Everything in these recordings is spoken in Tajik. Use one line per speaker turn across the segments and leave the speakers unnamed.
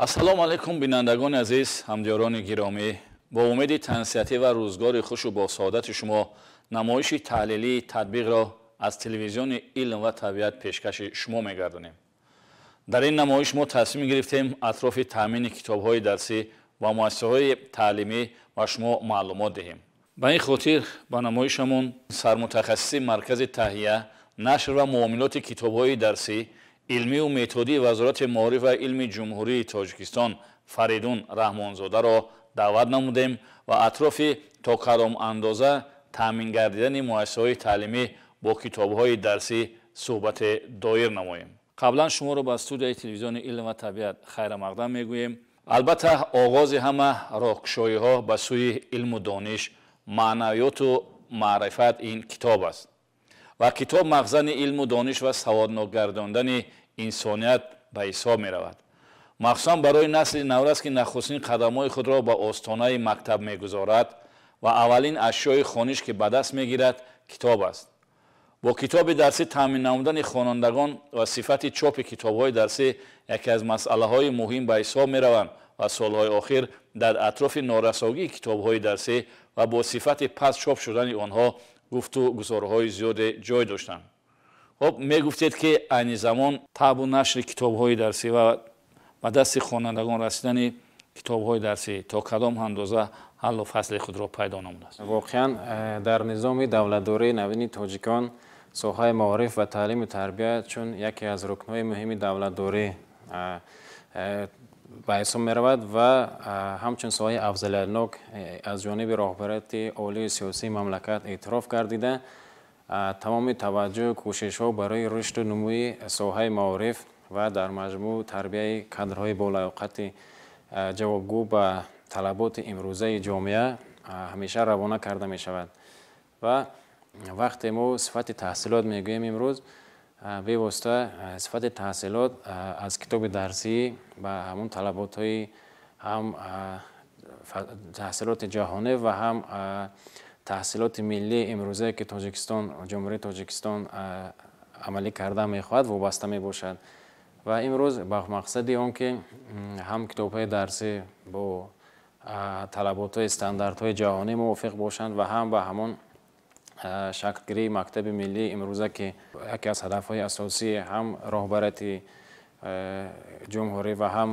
Ассалому алайкум, бинандагони азиз, ҳамдиёрони гиромӣ. Бо умеди тансиҳатӣ ва рӯзгори хушу бо саодати шумо намоиши таҳлилии татбиқро аз телевизиони илм ва табиат пешкаши шумо мегардонем. Дар ин намоиш мо тасмим гирифтем атрофи таъмини китобҳои дарсӣ ва муассисаҳои таълимӣ ба шумо маълумот диҳем. Ба ин хотир ба намоишамон сармутахассиси маркази таҳия, нашр ва муомилоти китобҳои дарсӣ, илмию методии Вазорати маориф ва илми Ҷумҳурии Тоҷикистон Фаридун Раҳмонзодаро даъват намудем ва атрофи то кадом андоза таъмин гардидани муассисаҳои таълимӣ бо китобҳои дарсӣ суҳбате доир намоем. Қаблан шуморо ба студияи телевизиони илм ва табиат хайрамақдам мегӯем. Албатта, оғози ҳама роҳкушоиҳо ба сӯи илму дониш, маънавиёту маърифат ин китоб аст ва китоб мағзани илму дониш ва саводнок гардондани инсоният ба ҳисоб меравад, махсусан барои насли наврас, ки нахустин қадамҳои худро ба остонаи мактаб мегузорад ва аввалин ашёи хониш, ки ба даст мегирад, китоб аст. Бо китоби дарсӣ таъмин намудани хонандагон ва сифати чопи китобҳои дарсӣ яке аз масъалаҳои муҳим ба ҳисоб мераванд ва солҳои охир дар атрофи норасогии китобҳои дарсӣ ва бо сифати паст чоп шудани онҳо гуфту гузорҳои зиёде ҷой доштанд. Хоб, мегуфтед, ки айни замон табъу нашри китобҳои дарсӣ ва ба дасти хонандагон расидани китобҳои дарсӣ то кадом андоза ҳаллу фасли худро пайдо намудааст?
Воқеан, дар низоми давлатдории навини тоҷикон соҳаи маориф ва таълиму тарбия чун яке аз рукнҳои муҳими давлатдорӣ ба ҳисоб меравад ва ҳамчун соҳаи афзалиятнок аз ҷониби роҳбарияти олии сиёсии мамлакат эътироф гардида, тамоми таваҷҷӯҳу кӯшишҳо барои рушду нумӯи соҳаи маориф ва дар маҷмӯъ тарбияи кадрҳои болаёқати ҷавобгӯ ба талаботи имрӯзаи ҷомеа ҳамеша равона карда мешавад. Ва вақте мо сифати таҳсилот мегӯем, имрӯз бевосита сифати таҳсилот аз китоби дарсӣ ба ҳамон талаботҳои ҳам таҳсилоти ҷаҳонӣ ва ҳам таҳсилоти миллии имрӯзае, ки Тоҷикистон, Ҷумҳурии Тоҷикистон амалӣ карда мехоҳад, вобаста мебошад. Ва имрӯз ба мақсади он ки ҳам китобҳои дарсӣ бо талаботҳои стандартҳои ҷаҳонӣ мувофиқ бошанд ва ҳам ба ҳамон шаклгирии мактаби миллии имрӯза, ки яке аз ҳадафҳои асосии ҳам роҳбарияти ҷумҳурӣ ва ҳам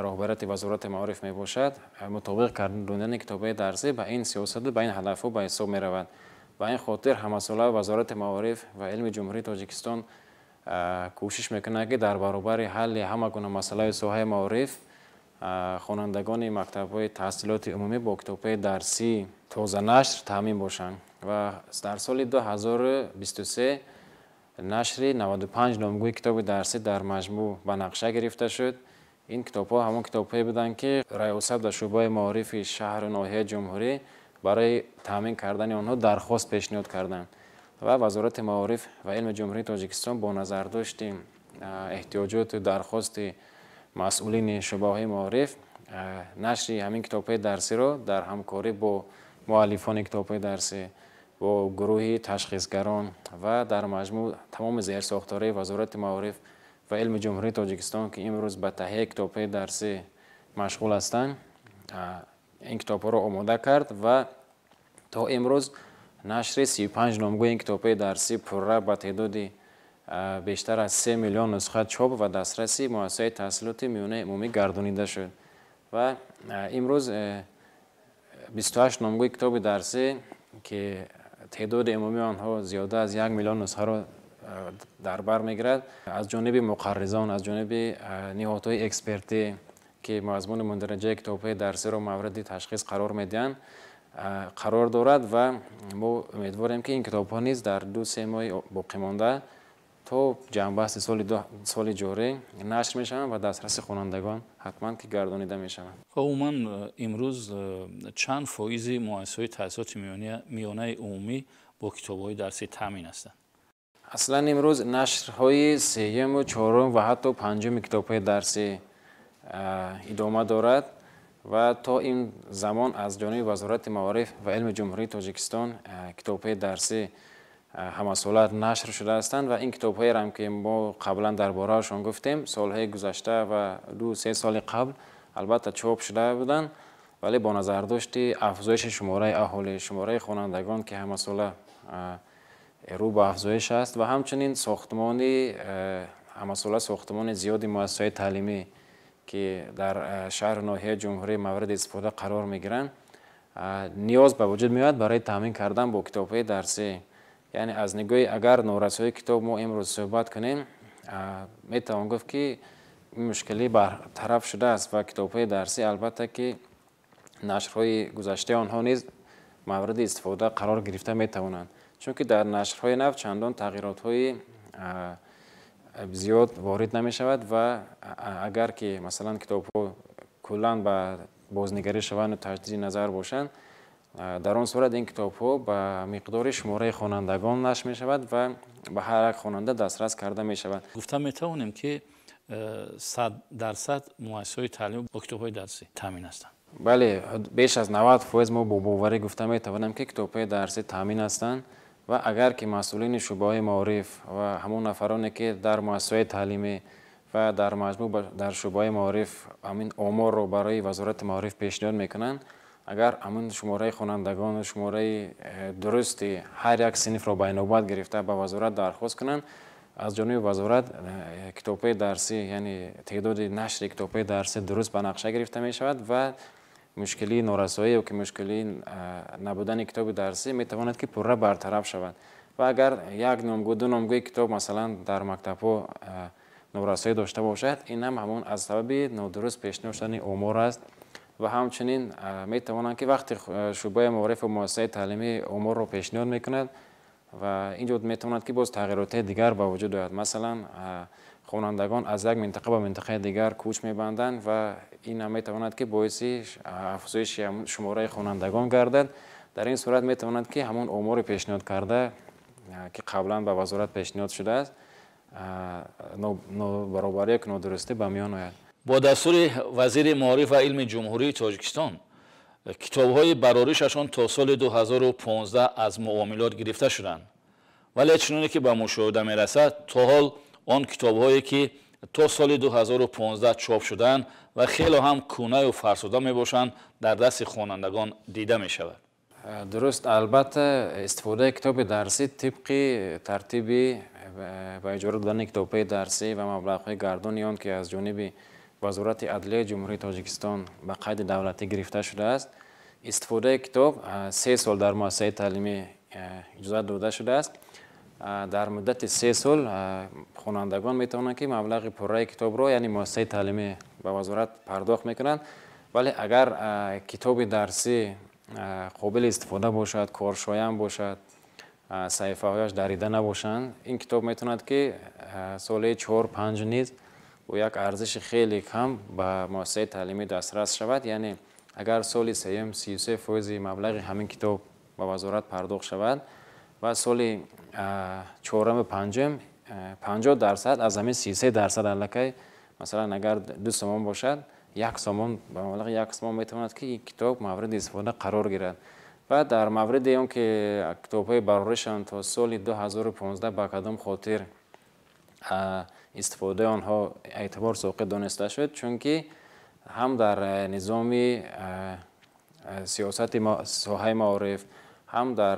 роҳбарияти Вазорати маориф мебошад, мутобиқ гардондани китобҳои дарсӣ ба ин сиёсату ба ин ҳадафҳо ба ҳисоб меравад. Ба ин хотир ҳамасола Вазорати маориф ва илми Ҷумҳурии Тоҷикистон кӯшиш мекунад, ки дар баробари ҳалли ҳама гуна масъалаи соҳаи маориф хонандагони мактабҳои таҳсилоти умумӣ бо китобҳои дарсии тозанашр таъмин бошанд. Ва дар соли 2023 нашри 95 номгӯи китоби дарсӣ дар маҷмӯъ ба нақша гирифта шуд. Ин китобҳо ҳамон китобҳое буданд, ки раёсат ва шӯъбаи маорифи шаҳру ноҳияи ҷумҳурӣ барои таъмин кардани онҳо дархост пешниҳод карданд ва Вазорати маориф ва илми Ҷумҳурии Тоҷикистон бо назардошти эҳтиёҷоту дархости масъулини шӯъбаҳои маориф нашри ҳамин китобҳои дарсиро дар ҳамкорӣ бо муаллифони китобҳои дарсӣ, бо гурӯҳи ташхисгарон ва дар маҷмӯъ тамоми зерсохторҳои Вазорати маориф ва илми Ҷумҳурии Тоҷикистон, ки имрӯз ба таҳияи китобҳои дарсӣ машғул ҳастанд, ин китобҳоро омода кард. Ва то имрӯз нашри 35 номгӯи ин китобҳои дарсӣ пурра ба теъдоди бештар аз 3 миллион нусха чоп ва дастраси муассисаи таҳсилоти миёнаи умумӣ гардонида шуд. Ва имрӯз 28 номгӯи китоби дарсӣ, ки теъдоди умумии онҳо зиёда аз 1 миллион нусхаро дар бар мегирад, аз ҷониби муқарризон, аз ҷониби ниҳодҳои экспертӣ, ки мазмуни мундариҷаи китобҳои дарсиро мавриди ташхис қарор медиҳанд, қарор дорад. Ва мо умедворем, ки ин китобҳо низ дар 2-3 моҳи боқимонда то ҷамъбасти соли ҷорӣ нашр мешаванд ва дастраси хонандагон ҳатман ки гардонида мешаванд.
Хоб, умуман имрӯз чанд фоизи муассисаҳои таҳсилоти миёнаи умумӣ бо китобҳои дарсӣ таъмин ҳастанд?
Аслан имрӯз нашрҳои сеюму чорум ва ҳатто панҷуми китобҳои дарсӣ идома дорад ва то ин замон аз ҷониби Вазорати маориф ва илми Ҷумҳурии Тоҷикистон китобҳои дарсӣ ҳамасола нашр шуда ҳастанд ва ин китобҳоеро ҳам ки мо қаблан дар бораашон гуфтем, солҳои гузашта ва 2-3 соли қабл албатта чоп шуда буданд, вале бо назардошти афзоиши шумораи аҳолӣ, шумораи хонандагон ки ҳамасола рӯ ба афзоиш аст ва ҳамчунин сохтмони ҳамасола сохтмони зиёди муассисаҳои таълимӣ ки дар шаҳру ноҳияи ҷумҳурӣ мавриди истифода қарор мегиранд, ниёз ба вуҷуд меояд барои таъмин кардан бо китобҳои дарсӣ. Яъне аз нигоҳи агар норасоии китоб мо имрӯз суҳбат кунем, метавон гуфт ки ин мушкилӣ бартараф шудааст ва китобҳои дарсӣ албатта ки нашрҳои гузаштаи онҳо низ мавриди истифода қарор гирифта метавонанд, чунки дар нашрҳои нав чандон тағйиротҳои зиёд ворид намешавад ва агар ки масалан китобҳо куллан ба бознигарӣ шаванду таҷдиди назар бошанд, дар он сурат ин китобҳо ба миқдори шумораи хонандагон нашр мешавад ва ба ҳар як хонанда дастрас карда мешавад.
Гуфта метавонем ки 100% муассисаҳои таълимӣ бо китобҳои дарсӣ таъмин ҳастанд?
Бале, беш аз 90% мо бо боварӣ гуфта метавонем ки китобҳои дарсӣ таъмин ҳастанд ва агар ки масъулини шӯъбаҳои маориф ва ҳамон нафароне ки дар муассисаҳои таълимӣ ва дар маҷмӯъ дар шӯъбаҳои маориф ҳамин оморро барои вазорати маориф пешниҳод мекунанд, агар ҳамин шумораи хонандагон ва шумораи дурусти ҳар як синфро ба инобат гирифта ба вазорат дархост кунанд, аз ҷониби вазорат китобҳои дарсӣ, яъне теъдоди нашри китобҳои дарсӣ дуруст ба нақша гирифта мешавад ва мушкилии норасоӣ ё ки мушкилии набудани китоби дарсӣ метавонад ки пурра бартараф шавад. Ва агар як номгӯ, ду номгӯи китоб масалан дар мактабҳо норасоӣ дошта бошад, ин ҳам ҳамон аз сабаби нодуруст пешниҳод шудани омор аст ва ҳамчунин метавонанд ки вақте шӯъбаи маориф ва муассисаи таълимӣ оморро пешниҳод мекунад ва ин ҷо метавонад ки боз тағйиротҳои дигар ба вуҷуд ояд. Масалан, хонандагон аз як минтақа ба минтақаи дигар кӯч мебанданд ва ин ҳам метавонад ки боиси афзоиши шумораи хонандагон гардад. Дар ин сурат метавонад ки ҳамон омори пешниҳод карда ки қаблан ба вазорат пешниҳод шудааст, нобаробарӣ ё нодурустӣ ба миён ояд.
Бо дастури вазири маориф ва илми ҷумҳурии Тоҷикистон китобҳои бароришашон то соли 2015 аз муомилот гирифта шуданд, вале чуноне ки ба мушоҳида мерасад, то ҳол он китобҳое ки то соли 2015 чоп шуданд ва хело ҳам кӯнаю фарсуда мебошанд, дар дасти хонандагон дида мешавад.
Дуруст, албатта истифодаи китоби дарсӣ тибқи тартиби ба иҷора додани китобҳои дарсӣ ва маблағҳои гардони он ки аз ҷониби вазорати адлияи ҷумҳурии Тоҷикистон ба қайди давлатӣ гирифта шудааст, истифодаи китоб 3 сол дар муассисаи таълимӣ иҷозат дода шудааст. Дар муддати 3 сол хонандагон метавонанд ки маблағи пурраи китобро, яъне муассисаи таълимӣ ба вазорат пардохт мекунанд, вале агар китоби дарсӣ қобили истифода бошад, коршоям бошад, саҳифаҳояш дарида набошанд, ин китоб метавонад ки соли 4-5 низ бо як арзиши хеле кам ба муассисаи таълимӣ дастрас шавад. Яъне агар соли сеюм 33% маблағи ҳамин китоб ба вазорат пардохт шавад ва соли чоруму панҷум 50% аз ҳамин 33% аллакай, масалан агар 2 сомон бошад, 1 сомон ба маблағи 1 сомон метавонад ки ин китоб мавриди истифода қарор гирад. Ва дар мавриди он ки китобҳои бароришанд то соли 2015 ба кадом хотир истифодаи онҳо эътибор соқит дониста шуд, чунки ҳам дар низоми сиёсати соҳаи маориф, ҳам дар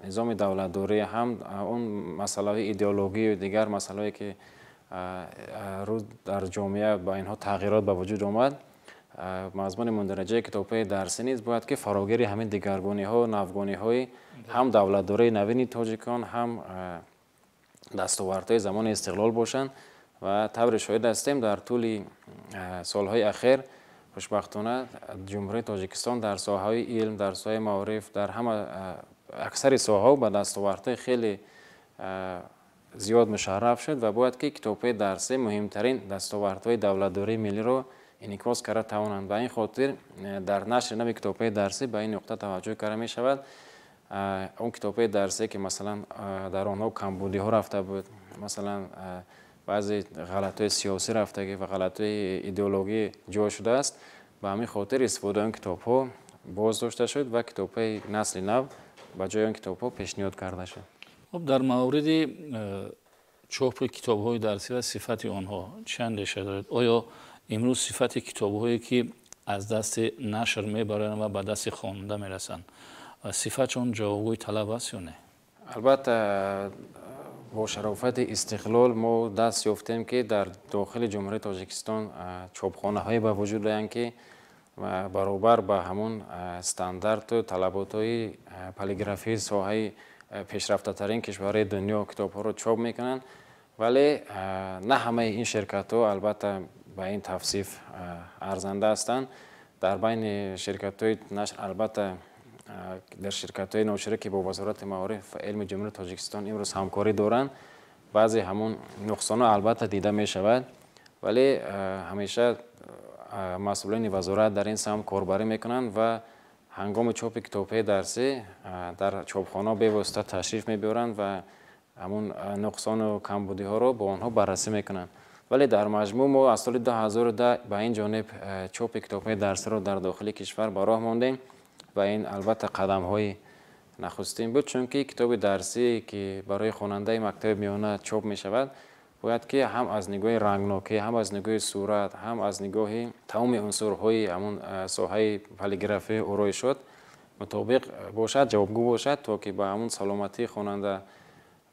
низоми давлатдорӣ, ҳам он масъалаҳои идеологию дигар масъалаҳое ки рӯз дар ҷомеа ба инҳо тағйирот ба вуҷуд омад, мазмуни мундараҷаи китобҳои дарсӣ низ бояд ки фарогири ҳамин дигаргуниҳо, навгониҳои ҳам давлатдории навини тоҷикон, ҳам дастовардҳои замони истиқлол бошанд. Ва тавре шоҳид ҳастем, дар тӯли солҳои ахир хушбахтона ҷумҳурии Тоҷикистон дар соҳаҳои илм, дар соҳаи маориф, дар ҳама аксари соҳаҳо ба дастовардҳои хеле зиёд мушарраф шуд ва бояд ки китобҳои дарсӣ муҳимтарин дастовардҳои давлатдории миллиро инъикос карда тавонанд. Ба ин хотир дар нашри нави китобҳои дарсӣ ба ин нуқта таваҷҷӯҳ карда мешавад. Он китобҳои дарсие ки масалан дар онҳо камбудиҳо рафта буд, масалан баъзе ғалатҳои сиёсӣ рафтагӣ ва ғалатҳои идеологӣ ҷой шудааст, ба ҳамин хотир истифодаи он китобҳо боздошта шуд ва китобҳои насли нав ба ҷои он китобҳо пешниҳод карда шуд.
Хуб, дар мавриди чопи китобҳои дарсӣ ва сифати онҳо чӣ андеша доред? Оё имрӯз сифати китобҳое ки аз дасти нашр мебароянд ва ба дасти хонанда мерасанд, сифатшон ҷавобгӯи талаб аст ё не?
Албатта, бо шарофати истиқлол мо даст ёфтем, ки дар дохили Ҷумҳурии Тоҷикистон чопхонаҳое ба вуҷуд оянд, ки баробар ба ҳамон стандарту талаботҳои полиграфии соҳаи пешрафтатарин кишварҳои дунё китобҳоро чоп мекунанд. Вале на ҳамаи ин ширкатҳо, албатта, ба ин тавсиф арзанда ҳастанд. Дар байни ширкатҳои нашр, албатта, дар ширкатҳои ноширӣ, ки бо Вазорати маориф ва илми Ҷумҳурии Тоҷикистон имрӯз ҳамкорӣ доранд, баъзе ҳамон нуқсонҳо, албатта, дида мешавад, вале ҳамеша масъулини вазорат дар ин самт корбарӣ мекунанд ва ҳангоми чопи китобҳои дарсӣ дар чопхона бевосита ташриф мебиёранд ва ҳамон нуқсону камбудиҳоро бо онҳо баррасӣ мекунанд. Вале дар маҷмӯъ мо аз соли 2010 ба ин ҷониб чопи китобҳои дарсиро дар дохили кишвар ба роҳ мондем ва ин, албатта, қадамҳои нахустин буд, чунки китоби дарсие, ки барои хонандаи мактаби миёна чоп мешавад, бояд ки ҳам аз нигоҳи рангнокӣ, ҳам аз нигоҳи сурат, ҳам аз нигоҳи тамоми унсурҳои ҳамон соҳаи полиграфияи ороишот мутобиқ бошад, ҷавобгӯ бошад, то ки ба ҳамон саломатии хонанда,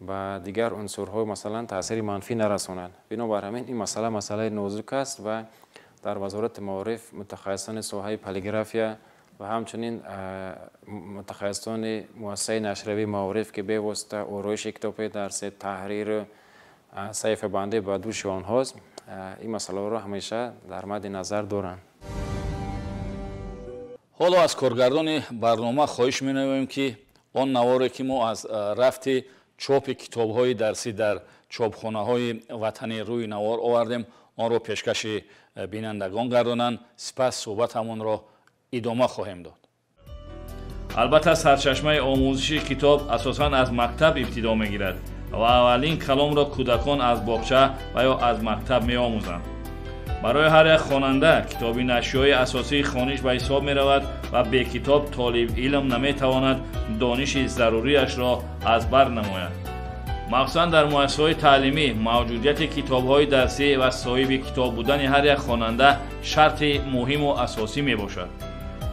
ба дигар унсурҳо, масалан, таъсири манфӣ нарасонад. Бинобар ҳамин ин масъала масъалаи нозук аст ва дар Вазорати маориф мутахассисони соҳаи полиграфия ва ҳамчунин мутахассисони муассисаи нашриявии маориф, ки бевосита ороиши китобҳои дарсӣ, таҳриру саҳифабандӣ ба дӯши онҳост, ин масъалаҳоро ҳамеша дар мадди назар доранд.
Ҳоло аз коргардони барнома хоҳиш менамоем, ки он наворе, ки мо аз рафти чопи китобҳои дарсӣ дар чопхонаҳои ватанӣ рӯи навор овардем, онро пешкаши бинандагон гардонанд. Сипас суҳбатамонро идома хоҳем дод. Албатта, сарчашмаи омӯзиши китоб асосан аз мактаб ибтидо мегирад ва аввалин каломро кӯдакон аз боғча ва ё аз мактаб меомӯзанд. Барои ҳар як хонанда китоби нашриёи асосии хониш ба ҳисоб меравад ва бе китоб толиби илм наметавонад дониши заруриашро аз бар намояд. Махсусан дар муассисаҳои таълимӣ мавҷудияти китобҳои дарсӣ ва соҳиби китоб будани ҳар як хонанда шарти муҳиму асосӣ мебошад.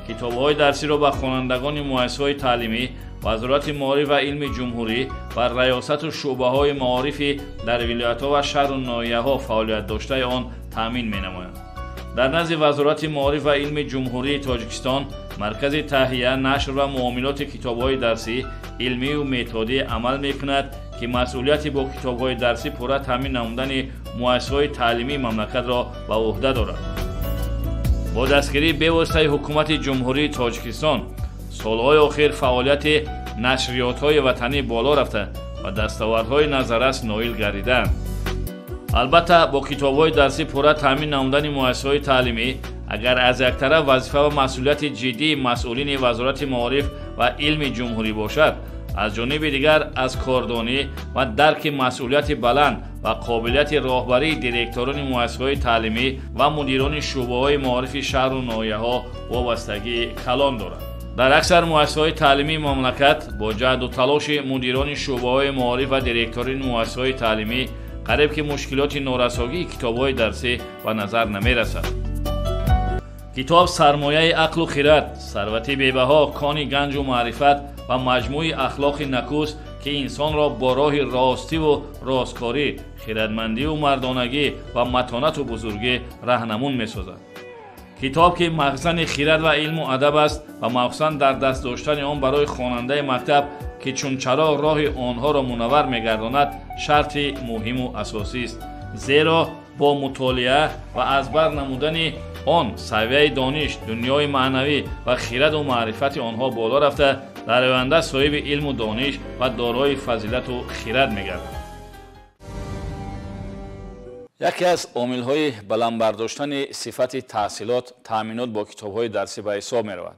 Китобҳои дарсиро ба хонандагони муассисаҳои таълимӣ Вазорати маориф ва илми ҷумҳурӣ ва раёсату шӯъбаҳои маорифи дар вилоятҳо ва шаҳру ноҳияҳо фаъолият доштаи он таъмин менамоянд. Дар назди Вазорати маориф ва илми Ҷумҳурии Тоҷикистон маркази таҳия, нашр ва муомилоти китобҳои дарсӣ, илмию методӣ амал мекунад, ки масъулияти бо китобҳои дарсӣ пурра таъмин намудани муассисаҳои таълимии мамлакатро ба ӯҳда дорад. Бо дастгирии бевоситаи Ҳукумати Ҷумҳурии Тоҷикистон солҳои охир фаъолияти нашриётҳои ватанӣ боло рафта ва дастовардҳои назаррас ноил гардидаанд. Албатта, бо китобҳои дарсӣ пурра таъмин намудани муассисаҳои таълимӣ агар аз як тараф вазифа ва масъулияти ҷиддии масъулини Вазорати маориф ва илми ҷумҳурӣ бошад, аз ҷониби дигар аз кордонӣ ва дарки масъулияти баланд ва қобилияти роҳбарии директорони муассисаҳои таълимӣ ва мудирони шӯъбаҳои маорифи шаҳру ноҳияҳо вобастагии калон дорад. Дар аксар муассисаҳои таълимии мамлакат бо ҷаҳду талоши мудирони шӯъбаҳои маориф ва директорони муассисаҳои таълимӣ қариб ки мушкилоти норасогии китобҳои дарсӣ ба назар намерасад. Китоб сармояи ақлу хирад, сарвати бебаҳо, кони ганҷу маърифат ва маҷмӯи ахлоқи накӯст, ки инсонро бо роҳи ростиву росткорӣ, хирадмандиву мардонагӣ ва матонату бузургӣ раҳнамун месозад. Китоб, ки махзани хирад ва илму адаб аст ва махсусан дар даст доштани он барои хонандаи мактаб, ки чун чароғ роҳи онҳоро мунаввар мегардонад, шарти муҳиму асосист, зеро бо мутолиа ва аз бар намудани он савияи дониш, дунёи маънавӣ ва хираду маърифати онҳо боло рафта, дар оянда соҳиби илму дониш ва дорои фазилату хирад мегардад. Яке аз омилҳои баланд бардоштани сифати таҳсилот таъминот бо китобҳои дарсӣ ба ҳисоб меравад.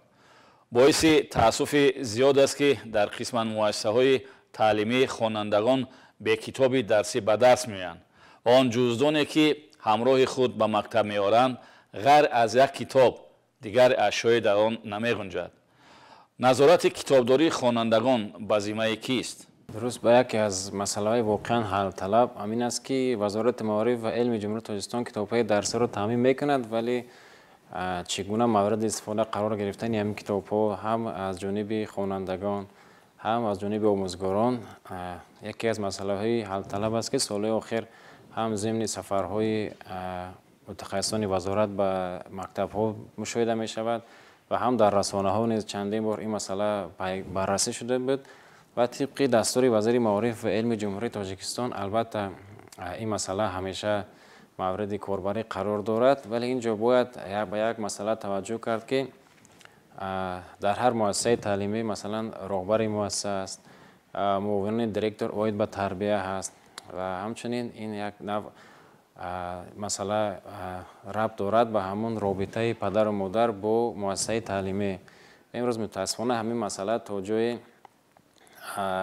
Боиси таассуфи зиёд аст, ки дар қисман муассисаҳои таълимӣ хонандагон бе китоби дарсӣ ба дарс меоянд. Он ҷуздоне, ки ҳамроҳи худ ба мактаб меоранд, ғайр аз як китоб дигар ашёе дар он намеғунҷад. Назорати китобдории хонандагон ба зиммаи кист?
Дуруст, ба яке аз масъалаҳои воқеан ҳалталаб ҳамин аст, ки Вазорати маориф ва илми Ҷумҳурии Тоҷикистон китобҳои дарсиро таъмин мекунад, вале чӣ гуна мавриди истифода қарор гирифтани ҳамин китобҳо ҳам аз ҷониби хонандагон, ҳам аз ҷониби омӯзгорон яке аз масъалаҳои ҳалталаб аст, ки солҳои охир ҳам зимни сафарҳои мутахассисони вазорат ба мактабҳо мушоҳида мешавад ва ҳам дар расонаҳо низ чандин бор ин масъала баррасӣ шуда буд. Ва тибқи дастури вазири маориф ва илми Ҷумҳурии Тоҷикистон, албатта, ин масъала ҳамеша мавриди корбарӣ қарор дорад, вале ин ҷо бояд ба як масъала таваҷҷӯҳ кард, ки дар ҳар муассисаи таълимӣ, масалан, роҳбари муассиса аст, муовини директор оид ба тарбия ҳаст ва ҳамчунин ин як нав масъала рабт дорад ба ҳамон робитаи падару модар бо муассисаи таълимӣ. Имрӯз мутаассифона ҳамин масъала то ҷои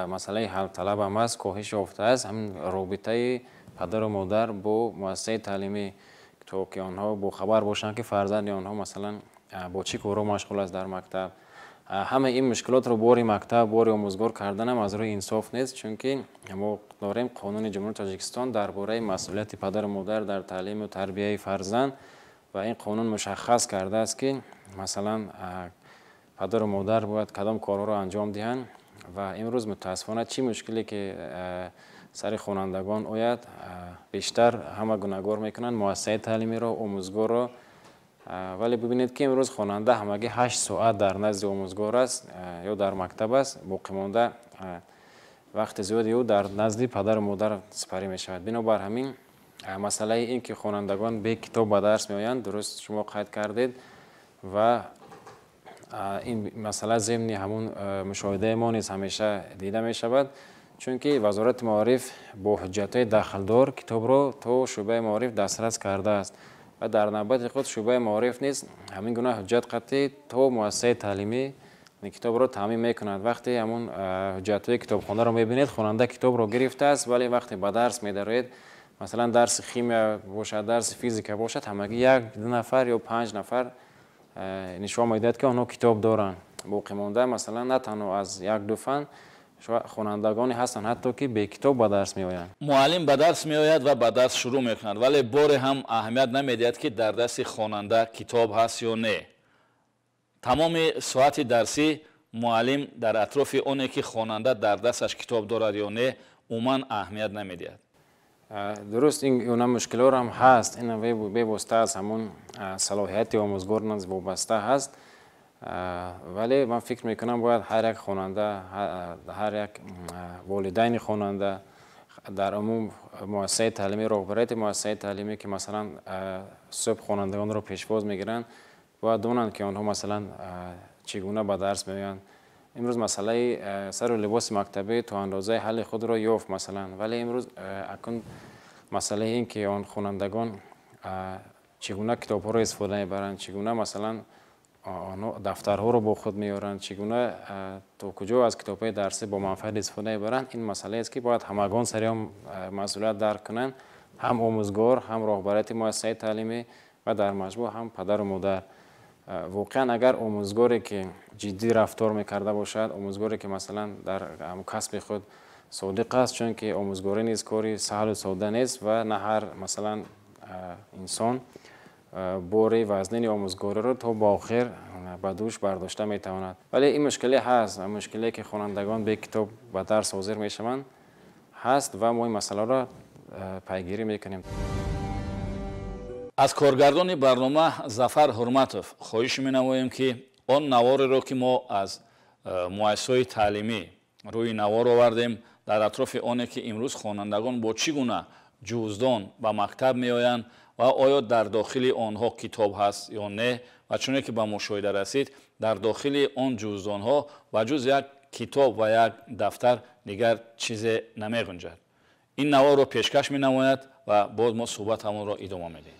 масъалаи ҳалталаб ҳам аст, коҳиш ёфтааст ҳамин робитаи падару модар бо муассисаи таълимӣ, то ки онҳо бохабар бошанд, ки фарзанди онҳо, масалан, бо чӣ корҳо машғул аст дар мактаб. Ҳамаи ин мушкилотро бори мактаб, бори омӯзгор карданам аз рӯи инсоф нест, чунки мо дорем Қонуни Ҷумҳурии Тоҷикистон дар бораи масъулияти падару модар дар таълиму тарбияи фарзанд, ва ин қонун мушаххас кардааст, ки, масалан, падару модар бояд кадом корҳоро анҷом диҳанд. Ва имрӯз мутаассифона чӣ мушкиле ки сари хонандагон ояд, бештар ҳама гунаҳгор мекунанд муассисаи таълимиро, омӯзгорро. Вале бибинед, ки имрӯз хонанда ҳамагӣ 8 соат дар назди омӯзгор аст ё дар мактаб аст, боқимонда вақти зиёди ӯ дар назди падару модар сипарӣ мешавад. Бинобар ҳамин, масъалаи ин ки хонандагон бе китоб ба дарс меоянд, дуруст шумо қайд кардед, ва ин масъала зимни ҳамун мушоҳидаи мо низ ҳамеша дида мешавад, чунки Вазорати маориф бо ҳуҷҷатҳои дахлдор китобро то шӯъбаи маориф дастрас кардааст ва дар навбати худ шӯъбаи маориф низ ҳамин гуна ҳуҷҷат қатъӣ то муассисаи таълимӣ китобро таъмин мекунад. Вақте ҳамун ҳуҷҷатҳои китобхонаро мебинед, хонанда китобро гирифтааст, вале вақте ба дарс медароед, масалан, дарси химия бошад, дарси физика бошад, ҳамагӣ як ду нафар ё панҷ нафар нишон медиҳад, ки онҳо китоб доранд. Боқимонда, масалан, на танҳо аз як ду фан, хонандагоне ҳастанд ҳатто ки бекитоб ба дарс меоянд.
Муаллим ба дарс меояд ва ба дарс шурӯъ мекунад, вале боре ҳам аҳамият намедиҳад, ки дар дасти хонанда китоб ҳаст ё не. Тамоми соати дарсӣ муаллим дар атрофи оне, ки хонанда дар дасташ китоб дорад ё не, умуман аҳамият намедиҳад.
Дуруст, ин гуна мушкилоро ҳам ҳаст. Ин бевосита аз ҳамон салоҳияти омӯзгор низ вобаста ҳаст, вале ман фикр мекунам, бояд ҳар як хонанда, ҳар як волидайни хонанда, дар умум муассисаи таълимӣ, роҳбарияти муассисаи таълимӣ, ки, масалан, субҳ хонандагонро пешвоз мегиранд, бояд донанд, ки онҳо, масалан, чӣ гуна ба дарс меоянд. Имрӯз масъалаи сару либоси мактабӣ то андозаи ҳалли худро ёфт, масалан, вале имрӯз акнун масъалаи ин ки он хонандагон чӣ гуна китобҳоро истифода мебаранд, чӣ гуна, масалан, онҳо дафтарҳоро бо худ меоранд, чӣ гуна, то куҷо аз китобҳои дарсӣ бо манфиат истифода мебаранд, ин масъалаест, ки бояд ҳамагон сари он масъулият дарк кунанд: ҳам омӯзгор, ҳам роҳбарияти муассисаи таълимӣ ва дар маҷмӯъ ҳам падару модар. Воқеан, агар омӯзгоре ки ҷиддӣ рафтор мекарда бошад, омӯзгоре ки, масалан, дар касби худ содиқ аст, чунки омӯзгорӣ низ кори саҳлу сода нест ва на ҳар, масалан, инсон бори вазнини омӯзгориро то ба охир ба дӯш бардошта метавонад. Вале ин мушкиле ҳаст, мушкиле ки хонандагон бе китоб ба дарс ҳозир мешаванд, ҳаст ва мо ин масъаларо пайгирӣ мекунем.
Аз коргардони барнома Зафар Ҳурматов хоҳиш менамоем, ки он навореро, ки мо аз муассисаҳои таълимӣ рӯи навор овардем дар атрофи оне, ки имрӯз хонандагон бо чӣ гуна ҷуздон ба мактаб меоянд ва оё дар дохили онҳо китоб ҳаст ё не, ва чуне ки ба мушоҳида расид, дар дохили он ҷуздонҳо ба ҷуз як китоб ва як дафтар дигар чизе намеғунҷад, ин наворро пешкаш менамояд ва боз мо суҳбатамонро идома медиҳем.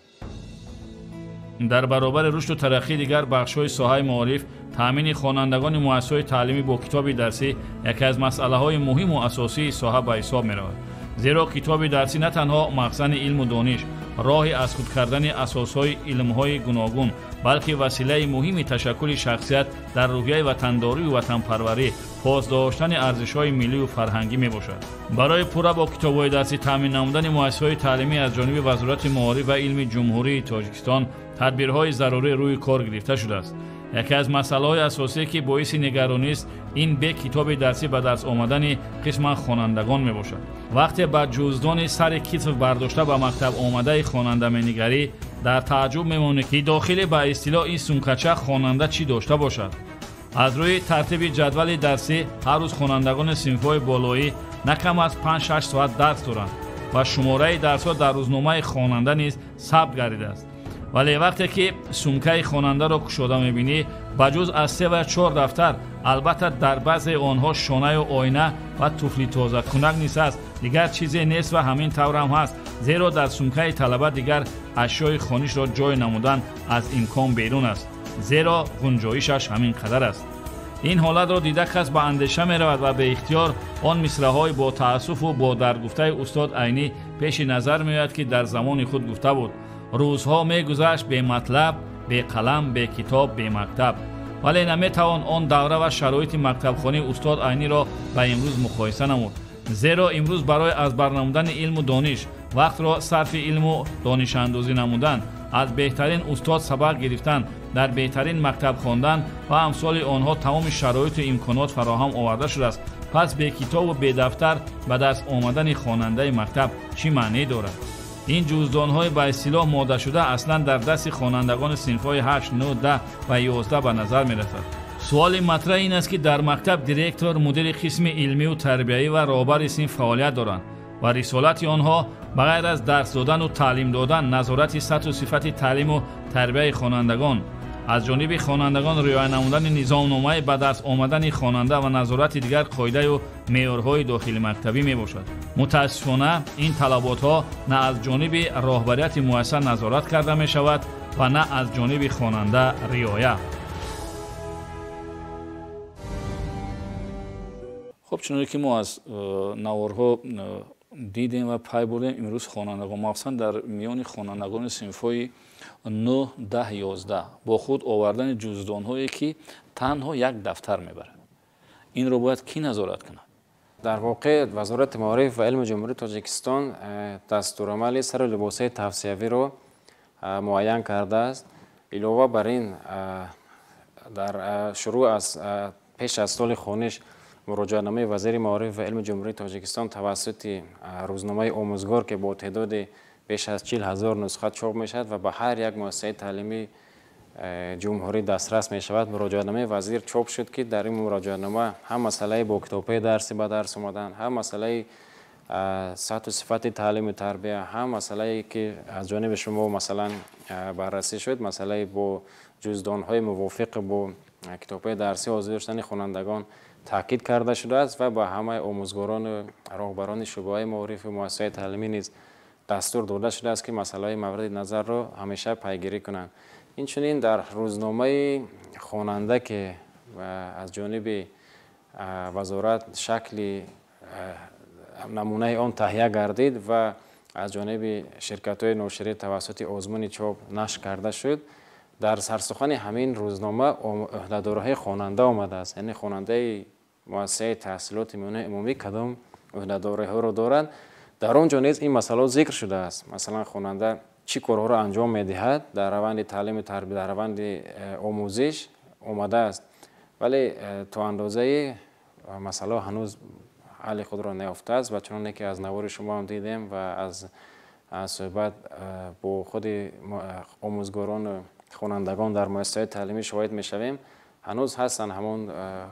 Дар баробари рушду тараққии дигар бахшҳои соҳаи маориф, таъмини хонандагони муассисаҳои таълимӣ бо китоби дарсӣ яке аз масъалаҳои муҳиму асосии соҳа ба ҳисоб меравад. Зеро китоби дарсӣ на танҳо махзани илму дониш, роҳи аз худ кардани асосҳои илмҳои гуногун, балки василаи муҳими ташаккули шахсият дар рӯҳияи ватандорию ватанпарварӣ, пос доштани арзишҳои миллию фарҳангӣ мебошад. Барои пурра бо китобҳои дарсӣ таъмин намудани муассисаҳои таълимӣ аз ҷониби Вазорати маориф ва илми Ҷумҳурии Тоҷикистон тадбирҳои зарурӣ рӯи кор гирифта шудааст. Яке аз масъалаҳои асосие, ки боиси нигаронист, ин бе китоби дарсӣ ба дарс омадани қисман хонандагон мебошад. Вақте ба ҷуздони сари китф бардошта ба мактаб омадаи хонанда менигарӣ, дар тааҷҷуб мемонӣ, ки дохили ба истилоҳ ин сумкача хонанда чӣ дошта бошад. Аз рӯи тартиби ҷадвали дарсӣ ҳар рӯз хонандагони синфҳои болоӣ на кам аз 5-6 соат дарс доранд ва шумораи дарсҳо дар рӯзномаи хонанда низ сабт гардидааст. Вале вақте ки сумкаи хонандаро кушода мебинӣ, ба ҷуз аз 3 ва 4 дафтар, албатта дар баъзе онҳо шонаю оина ва туфли тозакунак низ аст, дигар чизе нест ва ҳамин таврам ҳаст, зеро дар сумкаи талаба дигар ашёи хонишро ҷой намудан аз имкон берун аст, зеро гунҷоишаш ҳамин қадар аст. Ин ҳолатро дида кас ба андеша меравад ва беихтиёр он мисраҳои бо таассуфу бо даргуфтаи устод Айнӣ пеши назар меояд, ки дар замони худ гуфта буд: рӯзҳо мегузашт бематлаб, беқалам, бекитоб, бемактаб. Вале наметавон он давра ва шароити мактабхонии устод Айниро ба имрӯз муқоиса намуд, зеро имрӯз барои аз бар намудани илму дониш, вақтро сарфи илму донишандозӣ намудан, аз беҳтарин устод сабақ гирифтан, дар беҳтарин мактаб хондан ва амсоли онҳо тамоми шароиту имконот фароҳам оварда шудааст. Пас бекитобу бедафтар ба дарс омадани хонандаи мактаб чӣ маъне дорад? Ин ҷуздонҳои ба истилоҳ моддашуда аслан дар дасти хонандагони синфҳои 8, 9, 10 ва 11 ба назар мерасад. Суоли матраҳ ин аст, ки дар мактаб директор, мудири қисми илмию тарбиявӣ ва роҳбари синф фаъолият доранд ва рисолати онҳо ба ғайр аз дарс додану таълим додан, назорати сатҳу сифати таълиму тарбияи хонандагон, аз ҷониби хонандагон риоя намудани низомномаи ба дарс омадани хонанда ва назорати дигар қоидаю меъёрҳои дохили мактабӣ мебошад. Мутаассифона, ин талаботҳо на аз ҷониби роҳбарияти муассиса назорат карда мешавад ва на аз ҷониби хонанда риоя. Хуб, чуноне ки мо аз наворҳо дидем ва пай бурдем, имрӯз хонандагон, махсусан дар миёни хонандагони синфҳои 9, 10, 11 бо худ овардани ҷуздонҳое, ки танҳо як дафтар мебарад, инро бояд кӣ назорат кунад?
Дар воқеъ Вазорати маориф ва илми Ҷумҳурии Тоҷикистон дастурамали сару либосаи тавсиявиро муайян кардааст. Илова бар ин, дар шурӯъ аз пеш аз соли хониш муроҷиатномаи вазири маориф ва илми Ҷумҳурии Тоҷикистон тавассути рӯзномаи омӯзгор, ки бо теъдоди беш аз 40 000 нусха чоп мешавад ва ба ҳар як муассисаи таълимии ҷумҳурӣ дастрас мешавад, муроҷиатномаи вазир чоп шуд, ки дар ин муроҷиатнома ҳам масъалаи бо китобҳои дарсӣ ба дарс омадан, ҳам масъалаи сатҳу сифати таълиму тарбия, ҳам масъалае ки аз ҷониби шумо масалан баррасӣ шуд, масъалаи бо ҷуздонҳои мувофиқ бо китобҳои дарсӣ ҳозир шудани хонандагон таъкид карда шудааст ва ба ҳамаи омӯзгорону роҳбарони шӯъбаҳои маорифи муассисаҳои таълимӣ низ дастур дода шудааст, ки масъалаҳои мавриди назарро ҳамеша пайгирӣ кунанд. Инчунин дар рӯзномаи хонанда, ки аз ҷониби вазорат шакли намунаи он таҳия гардид ва аз ҷониби ширкатҳои ноширӣ тавассути озмуни чоп нашр карда шуд, дар сарсухани ҳамин рӯзнома ӯҳдадориҳои хонанда омадааст. Яъне хонандаи муассисаи таҳсилоти миёнаи умумӣ кадом ӯҳдадориҳоро дорад. Дар он ҷо низ ин масъалаҳо зикр шудааст. Масалан, хонанда чӣ корҳоро анҷом медиҳад дар раванди таълиму тарбия, дар раванди омӯзиш омадааст. Вале то андозаи масъалаҳо ҳанӯз ҳалли худро наёфтааст ва чуноне ки аз навори шумо ҳам дидем ва аз суҳбат бо худи омӯзгорону хонандагон дар муассисаҳои таълимӣ шоҳид мешавем, ҳанӯз ҳастанд ҳамон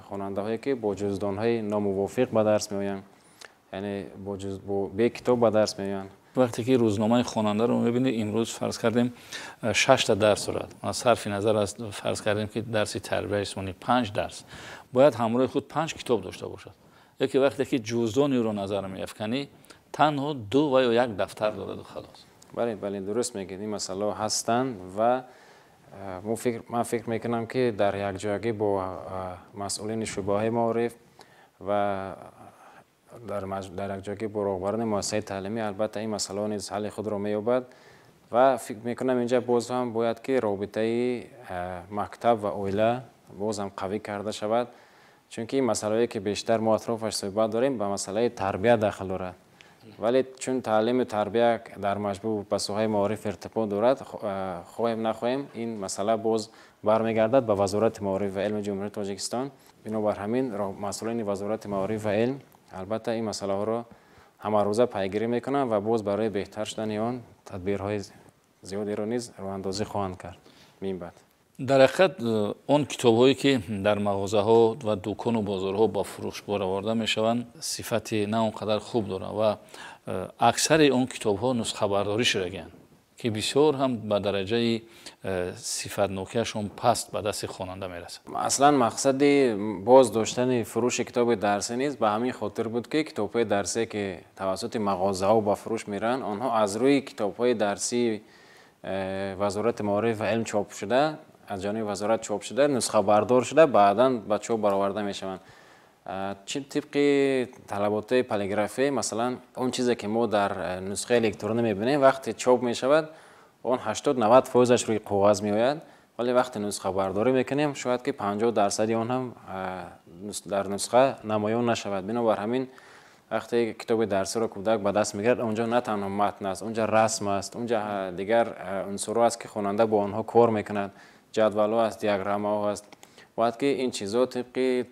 хонандаҳое, ки бо ҷуздонҳои номувофиқ ба дарс меоянд, яъне бо бекитоб ба дарс меоянд.
Вақте ки рӯзномаи хонандаро мебинед, имрӯз фарз кардем 6 дарс дорад. Сарфи назар аз фарз кардем, ки дарси тарбияи ҷисмонӣ 5 дарс, бояд ҳамроҳи худ 5 китоб дошта бошад. Яке вақте ки ҷуздони ӯро назар меафканӣ, танҳо 2 ва ё 1 дафтар дораду халос.
Бале, бале, дуруст мегӯед, ин масъалаҳо ҳастанд ва ман фикр мекунам, ки дар якҷоягӣ бо масъулини шӯъбаҳои маориф ва Дар якҷоягӣ бо роҳбарони муассисаи таълимӣ албатта ин масъалаҳо низ ҳалли худро меёбад ва фикр мекунам инҷа боз ҳам бояд ки робитаи мактаб ва оила боз ҳам қавӣ карда шавад, чунки ин масъалаҳое ки бештар мо атрофаш суҳбат дорем ба масъалаи тарбия дахл дорад, вале чун таълиму тарбия дар маҷмӯъ ба соҳаи маориф иртибот дорад, хоҳем нахоҳем ин масъала боз бармегардад ба Вазорати маориф ва илми Ҷумҳурии Тоҷикистон. Бинобар ҳамин масъулини Вазорати маориф ва илм албатта ин масъалаҳоро ҳамарӯза пайгирӣ мекунанд ва боз барои беҳтар шудани он тадбирҳои зиёдеро низ роҳандозӣ хоҳанд кард. Минбаъд
дар ҳақиқат он китобҳое ки дар мағозаҳо ва дукону бозорҳо ба фурӯш бароварда мешаванд, сифати на он қадар хуб доранд ва аксари он китобҳо нусхабардорӣ шудагианд, ки бисёр ҳам ба дараҷаи сифатнокиашон паст ба дасти хонанда мерасад.
Аслан мақсади боз доштани фурӯши китоби дарсӣ низ ба ҳамин хотир буд, ки китобҳои дарсие ки тавассути мағозаҳо ба фурӯш мераванд, онҳо аз рӯи китобҳои дарсии Вазорати маориф ва илм чоп шуда, аз ҷониби вазорат чоп шуда, нусхабардор шуда, баъдан ба чоп бароварда мешаванд. Чи тибқи талаботи полиграфия, масалан, он чизе ки мо дар нусхаи электронӣ мебинем, вақте чоп мешавад, он 80-90 фоизаш рӯи коғаз меояд, вале вақте нусхабардорӣ мекунем, шояд ки 50% он ҳам дар нусха намоён нашавад. Бинобар ҳамин вақте китоби дарсиро кӯдак ба даст мегирад, онҷо на танҳо матн аст, онҷа расм аст, онҷа дигар унсурҳо аст, ки хонанда бо онҳо кор мекунад, ҷадвалҳо аст, диаграммаҳо аст. Бояд ки ин чизҳо тибқи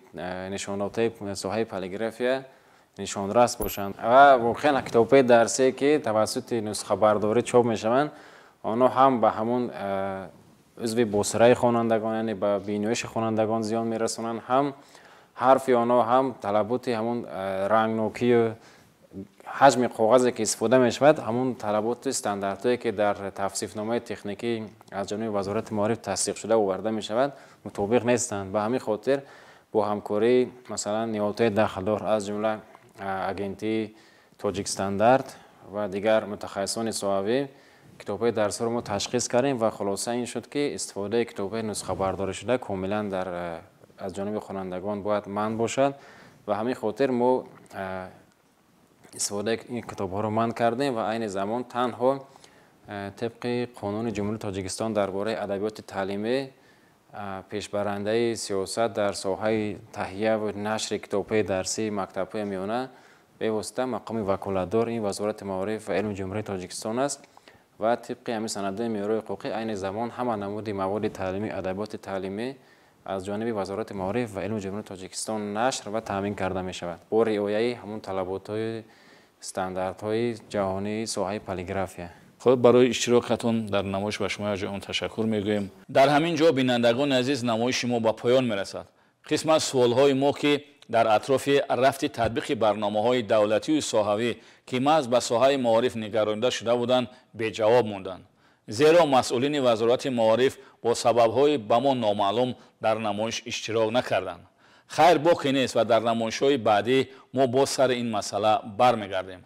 нишондодҳои соҳаи полиграфия нишонрас бошанд. Ва воқеан китобҳои дарсие ки тавассути нусхабардорӣ чоп мешаванд, онҳо ҳам ба ҳамон узви босираи хонандагон, яъне ба биноиши хонандагон зиён мерасонанд, ҳам ҳарфи онҳо, ҳам талаботи ҳамон рангнокию ҳаҷми коғазе ки истифода мешавад, ҳамон талаботи стандартҳое ки дар тавсифномаи техникӣ аз ҷониби Вазорати маориф тасдиқ шуда оварда мешавад, мутобиқ нестанд. Ба ҳамин хотир бо ҳамкории масалан ниҳодҳои дахлдор, аз ҷумла агентии Тоҷикстандарт ва дигар мутахассисони соҳавӣ, китобҳои дарсиро мо ташхис кардем ва хулоса ин шуд, ки истифодаи китобҳои нусхабардорӣ шуда комилан аз ҷониби хонандагон бояд манъ бошад. Ба ҳамин хотир мо истифодаи ин китобҳоро манъ кардем ва айни замон танҳо тибқи қонуни Ҷумҳурии Тоҷикистон дар бораи адабиёти таълимӣ пешбарандаи сиёсат дар соҳаи таҳия ва нашри китобҳои дарсии мактабҳои миёна бевосита мақоми ваколатдор ин Вазорати маориф ва илми Ҷумҳурии Тоҷикистон аст ва тибқи ҳамин санадҳои меъёрии ҳуқуқӣ айни замон ҳама намуди маводи таълимӣ, адабиёти таълимӣ аз ҷониби Вазорати маориф ва илми Ҷумҳурии Тоҷикистон нашр ва таъмин карда мешавад бо риояи ҳамон талаботҳои стандартҳои ҷаҳонии соҳаи полиграфия.
Хуб, барои иштирокатон дар намоиш ба шумо якҷоя ташаккур мегӯем. Дар ҳамин ҷо, бинандагони азиз, намоиши мо ба поён мерасад. Қисм аз суолҳои мо, ки дар атрофи рафти татбиқи барномаҳои давлатию соҳавӣ, ки маҳз ба соҳаи маориф нигаронида шуда буданд, беҷавоб монданд, зеро масъулини Вазорати маориф бо сабабҳои ба мо номаълум дар намоиш иштирок накарданд. Хайр, боқӣ нест ва дар намоишҳои баъдӣ мо боз сари ин масъала бармегардем.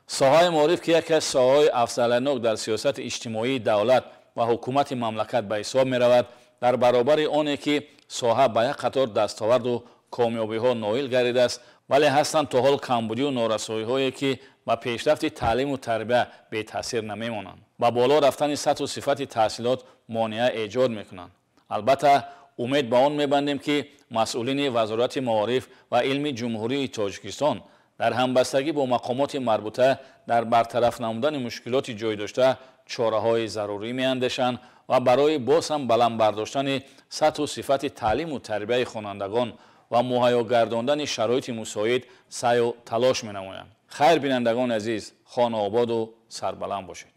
Соҳаи маориф, ки яке аз соҳаҳои афзалиятнок дар сиёсати иҷтимоии давлат ва ҳукумати мамлакат ба ҳисоб меравад, дар баробари оне ки соҳа ба як қатор дастоварду комёбиҳо ноил гардидааст, вале ҳастанд то ҳол камбудию норасоиҳое, ки ба пешрафти таълиму тарбия бетаъсир намемонанд, ба боло рафтани сатҳу сифати таҳсилот монеа эҷод мекунанд. Албатта, умед ба он мебандем, ки масъулини Вазорати маориф ва илми Ҷумҳурии Тоҷикистон дар ҳамбастагӣ бо мақомоти марбута дар бартараф намудани мушкилоти ҷой дошта чораҳои зарурӣ меандешанд ва барои боз ҳам баланд бардоштани сатҳу сифати таълиму тарбияи хонандагон ва муҳайё гардондани шароити мусоид саъю талош менамоянд. Хайр, бинандагони азиз, хонаободу сарбаланд бошед.